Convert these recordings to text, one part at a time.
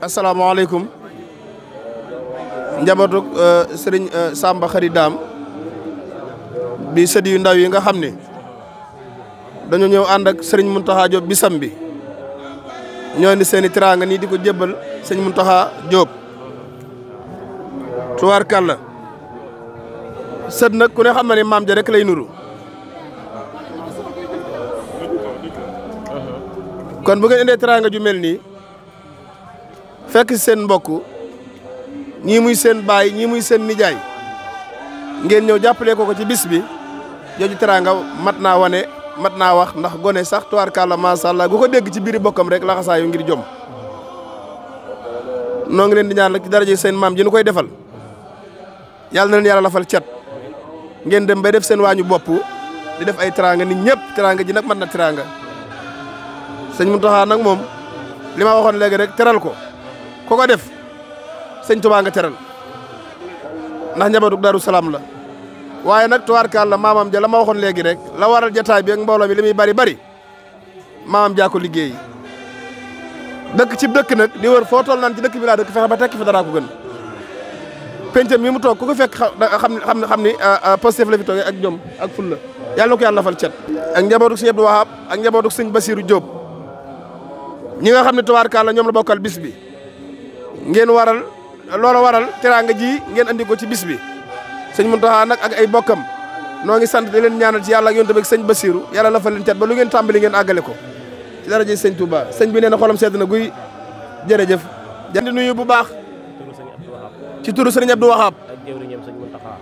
asalaamaaleykum njabootu sëriñ Samba Khary Dame bi sët yu ndaw yi nga xam ne dañu ñëw ànd ak sëriñ Mountakha Diop bisam bi ñoo indi seen i teraanga nii di ko jébbal sëñ Mountakha Diop tubaarkàlla sët nag ku ne xam na ne maam ja rek lay nuru kon bu ngeen indee teraanga ju mel nii fekk seen mbokk ñii muy seen baay ñii muy seen nijaay ngeen ñëw jàppale ko ci bis bi jooju teraanga mat naa wane mat naa wax ndax gone sax tubaarkàlla macha allah gu ko dégg ci biiri bokkam rek laxasaayu ngir jom noo ngi leen di ñaan rek ci daraje seen maam ji nu koy defal yàlla na leen yàlla lafal cat ngeen dem bay def seen waañu bopp di def ay teraanga nit ñëpp teraanga ji nag mat na teraanga sëñ Mountakha nag moom li ma waxoon léegi rek teral ko ko def sëñ Tuubaa nga teral ndax njabootu Daaru Salaam la waaye nag tubaarkàlla maamam ja la ma waxoon léegi rek la waral jataay bi ak mbooloo mi li muy bari maamam jaa ko liggéey dëkk ci dëkk nag di wër foo toll naan ci dëkk bi laa dëkk fexe ba tekki fa dara ko gën pencam mi mu toog ku ko fekk xam ni Pastef la fi toogee ak jom ak fulla yàlla na ko yàlla fal cet ak njabootu sëñ Abdou Wahab ak njabootu sëñ Bassirou Diop ñi nga xam ne tubaarkàlla ñoom la bokkal bis bi ngeen loola waral teraanga ji ngeen andi ko ci bis bi sëñ Mountakha nag ak ay bokkam noo ngi sant di leen ñaanal ci yàlla ak yonent bi ak sëñ Bassirou yàlla la fa leen cat ba lu ngeen tàmbali ngeen àggale ko ci daraja sëñ Touba sëñ bi nee na xolam sedd na guy jërëjëf di nuyu bu baax ci turu sëriñ Abdou Wahab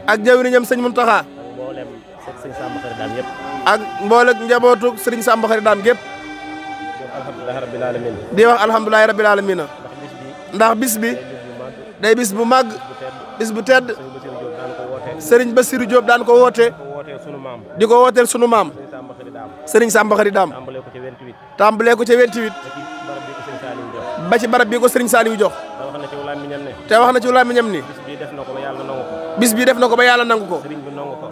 ak jawriñam sëñ Mountakha ak mboolem njabootu sëriñ Samba Xari Daam gépp di wax alhamdulilahi rabbil alamin ndax bis bi day bis bu màgg bis bu tedd sëriñ Bassirou Diop daan ko woote di ko wooteel sunu maam sëriñ Samba Xari Daam tàmbalee ko ca 28 ba ci barab bi ko sëriñ Saliou jox te wax na ci làmmiñam ni bis bi def na ko ba yàlla nangu ko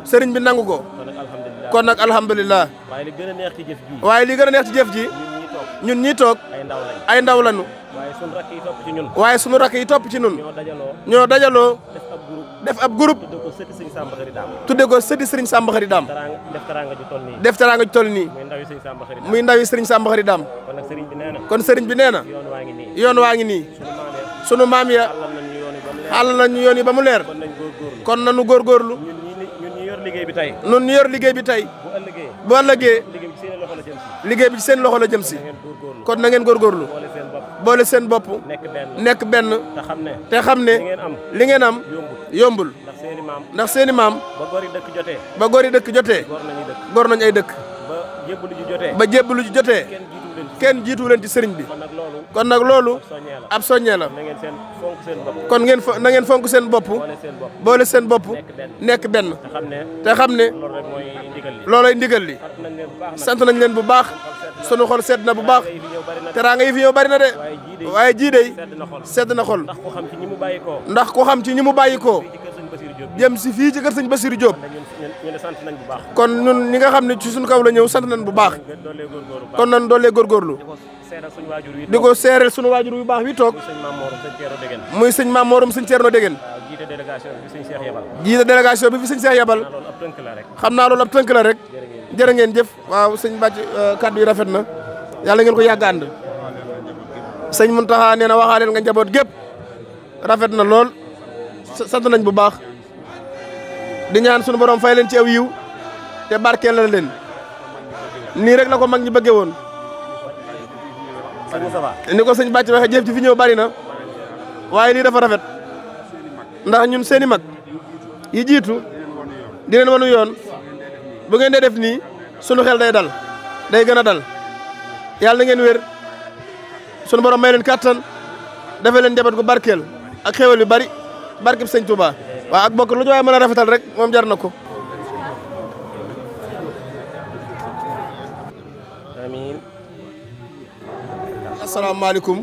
sëriñ bi nangu ko kon nag alhamdulilah waaye li gën a neex ci jëf ji ñun ñii toog ay ndaw lañu waaye sunu rakk yi topp ci ñun ñoo dajaloo def ab groupe tudde ko sëti sëriñ Samba Xari Daam def teraanga ju toll nii muy ndawi sëriñ Samba Xari Daam kon sëriñ bi nee na yoon waa ngi nii sunu maam ya xàll nañu yoon yi ba mu leer kon nañu góorgóorlu ñun ñu yor liggéey bi tey bu ëllëgee liggéey bi ci seen loxo la jëm si kon na ngeen góorgóorlu boole seen bopp nekk benn te xam ne li ngeen am yombul ndax seeni maam ba gori dëkk jotee gor nañ ay dëkk ba jébbalu ji jotee kenn jiitu leen ci sëriñ bi kon nag loolu ab soññee la kon na ngeen fonk seen bopp boole seen bopp nekk benn te xam ne loolay ndigal li sant nañ leen bu baax sunu xol sedd na bu baax teraanga yi fi ñëw bari na de waaye jii dey sedd na xol ndax ku xam ci ñi mu bàyyi koo jëm si fii ci kër sëñ Bassirou Diop kon ñun ñi nga xam ne ci suñu kaw la ñëw sant nañ bu baax kon nan doolee góorgóorlu di ko seereel suñu waajur yu baax wi toog muy sëñ Maam Morom sëñ Thierno Degen jiite délégation bi fi sëñ Cheikh yabal xam naa loolu ab tënk la rek jërë ngeen jëf waaw sëñ Bàcc kàddu yi rafet na yàlla ngeen ko yàgg ànd sëñ Mountakha nee na waxaaleel nga njaboot gépp rafet na lool sant nañ bu baax di ñaan sunu borom fay leen ci aw yiw te barkeel la leen nii rek la ko mag ñi bëggee woon ni ko sëñ Bàcc waxee jëf ji fi ñëw bari na waaye lii dafa rafet ndax ñun seeni mag yi jiitu di leen wanu yoon bu ngeen dee def nii sunu xel day dal day gën a dal yàlla na ngeen wér sunu borom may leen kàttan defee leen njaboot gu barkeel ak xéwal yu bari barkeb sëñ Touba waaw ak bokk lu ñu waaye mën a rafetal rek moom jar na ko. amiin. asalaamaaleykum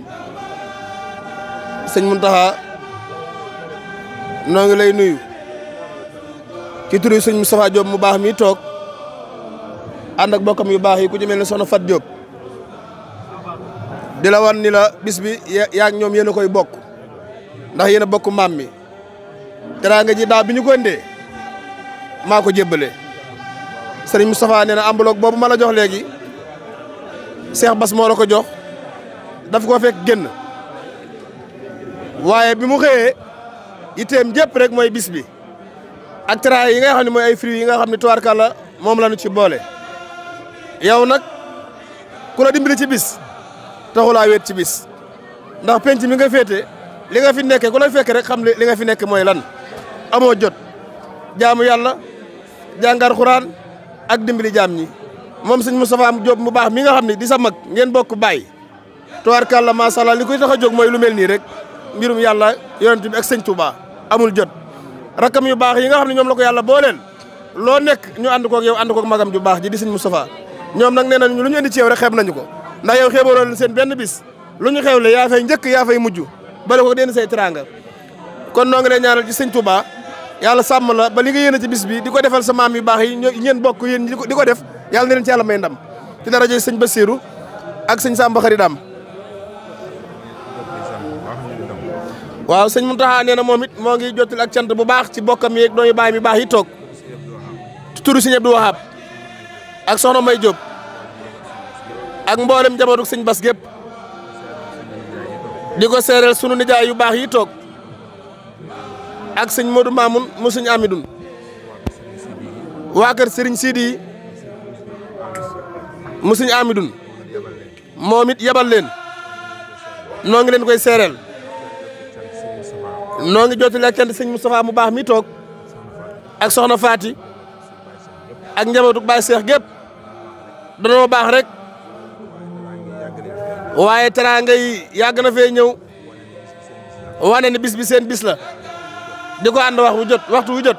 sëñ Mountakha noo ngi lay nuyu ci turu sëñ Moustapha Diop mu baax mi toog ànd ak bokkam yu baax yi ku ci mel ne soxna Fat Diop di la wan ni la bis bi yaa ak ñoom yéen a koy bokk ndax yéen a bokk maam mi teraanga ji daaw bi ñu ko indee maa ko jébbale sëriñ Moustapha nee na enveloppe boobu ma la jox léegi Cheikh Bass moo la ko jox daf koo fekk génn waaye bi mu xëyee itteem jëpp rek mooy bis bi ak teraay yi nga xam ne mooy ay fruits yi nga xam ne tubaarkàlla moom la ñu ci boole. yow nag ku la dimbali ci bis taxulaa wéet ci bis ndax penc mi nga féete li nga fi nekkee ku la fekk rek xam li nga fi nekk mooy lan amoo jot jaamu yàlla jàngar xuraan ak dimbali jaam ñi moom sëñ Moustapha Diop mu baax mi nga xam ne di sa mag ngeen bokk baay tubaarkàlla macha allah li koy tax a jóg mooy lu mel nii rek mbirum yàlla yonent bi ak sëñ Touba amul jot rakam yu baax yi nga xam ne ñoom la ko yàlla booleel loo nekk ñu ànd koog yow ànd koog magam ju baax ji di sëñ Moustapha ñoom nag nee nañ lu ñu indi ci yow rek xeeb nañu ko ndax yow xeebaloo leen seen benn bis lu ñu xewle yaa fay njëkk yaa fay mujj bale ko den say teraanga kon noo ngi lay ñaanal ci sëñ Touba yàlla sàmm la ba li nga yéene ci bis bi di ko defal sa maam yu baax yi ñeen bokk yéen di ko def yàlla na leen ci yàlla may ndam ci daraja sëñ Bassirou ak sëñ Samba Khary Dame waaw sëñ Mountakha nee na moom it moo ngi jottali ak cant bu baax ci bokkam yeeg doomi baay mi baax yi toog turu sëñ Abdou Wahab ak soxna May Diop ak mboolem njabootu sëñ Bass gépp di ko seereel sunu nijaay yu baax yi toog ak sëñ Modou Mamoun mu sëñ Amidoun waa kër Serigne Sidi yi mu sëñ Amidoun moom it yebal leen noo ngi leen koy seereel noo ngi jottali ak cant sëñ Moustapha mu baax mi toog ak soxna Faati ak njabootu Baay Seex gépp danoo baax rek waaye teraanga yi yàgg na fee ñëw wane ne bis bi seen bis la di ko ànd waxtu wu jot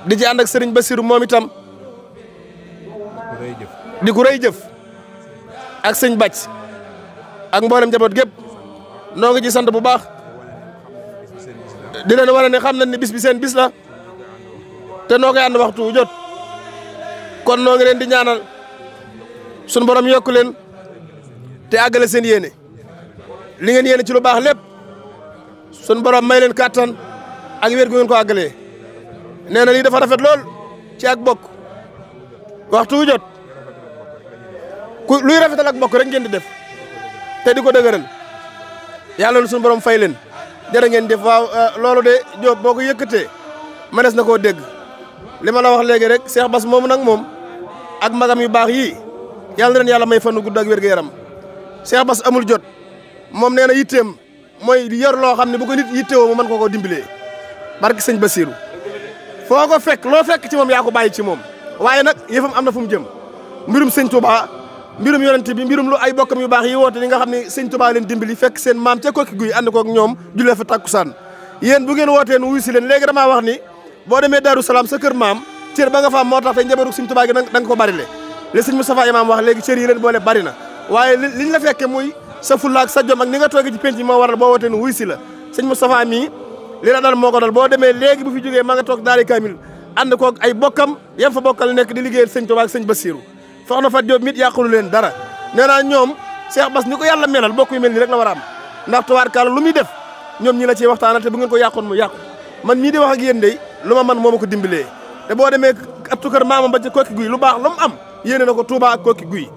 di ci ànd ak Serigne Bassirou moom itam di ku rëy jëf ak sëñ Bàcc ak mboolem njaboot gépp noo ngi ci sant bu baax di leen wane ne xam nañ ne bis bi seen bis la te noo koy ànd waxtu wu jot kon noo ngi leen di ñaanal sunu borom yokku leen te àggale seen yéene li ngeen yéene ci lu baax lépp sunu borom may leen kàttan ak wér gu ngeen ko àggalee nee na lii dafa rafet lool ci ak bokk waxtu wu jot luy rafetal ak bokk rek ngeen di def te di ko dëgëral yàlla lu sunu borom fay leen jërë ngeen def waaw loolu de Diop boo ko yëkkatee mënees na koo dégg li ma la wax léegi rek Cheikh Bass moomu nag moom ak magam yu baax yii yàlla na leen yàlla may fanu gudd ak wér gu yaram Cheikh Bass amul jot moom nee na yitteem mooy yor loo xam ne bu ko nit yittewoo mu mën ko dimbalee barki sëñ Bassirou foo ko fekk loo fekk ci moom yaa ko bàyyi ci moom waaye nag yëfam am na fu mu jëm mbirum sëñ Touba mbirum yonent bi mbirum lu ay bokkam yu baax yi woote li nga xam ne sëñ Touba leen dimbali fekk seen maam ca kokki guy ànd koog ñoom julee fa takkusaan yéen bu ngeen wootee nu wuyu si leen léegi damaa wax ni boo demee Darou Salaam sa kër maam cër ba nga fa am moo tax tey njabootu sëñ Touba gi da nga ko bari le li sëñ Moustapha Imam wax léegi cër yi leen boole bari na waaye liñ la fekke muy sa fulla ak sa jom ak ni nga toogee ci penc moo waral boo wootee nu wuyu si la sëñ Moustapha mii li la dal moo ko dal boo demee léegi bu fi jógee ma nga toog daari kamil ànd koog ay bokkam yem fa bokkal nekk di liggéeyal sëñ Touba ak sëñ Bassirou soxna Fatou Diop mit yàqulu leen dara nee naa ñoom Cheikh Bass ni ko yàlla melal bokk yu mel nii rek la war a am ndax tubaarkàlla lu muy def ñoom ñi la ciy waxtaanal te bu ngeen ko yàqoon mu yàqu man mii di wax ak yéen de lu ma man moo ma ko dimbalee te boo demee attu kër maamam ba ci kokki guy lu baax lu mu am yéene na ko Touba ak kokki guy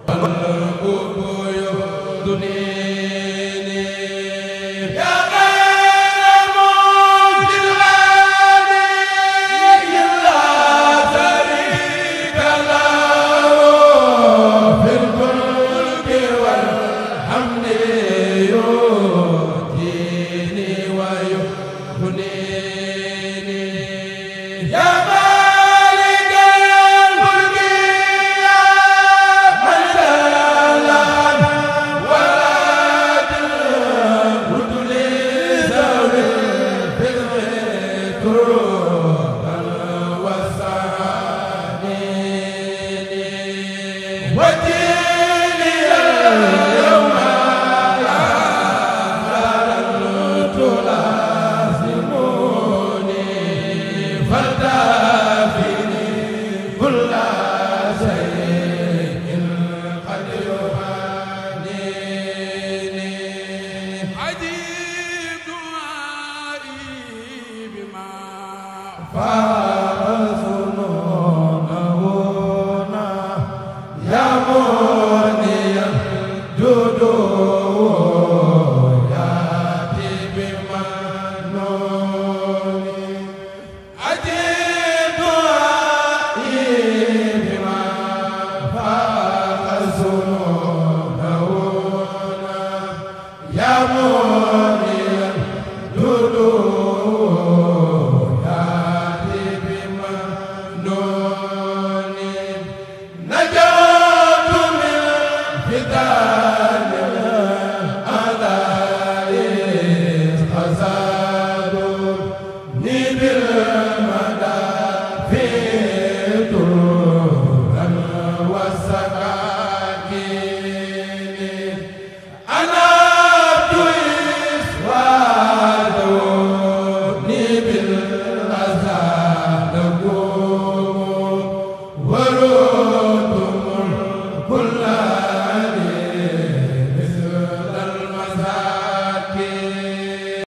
Wow.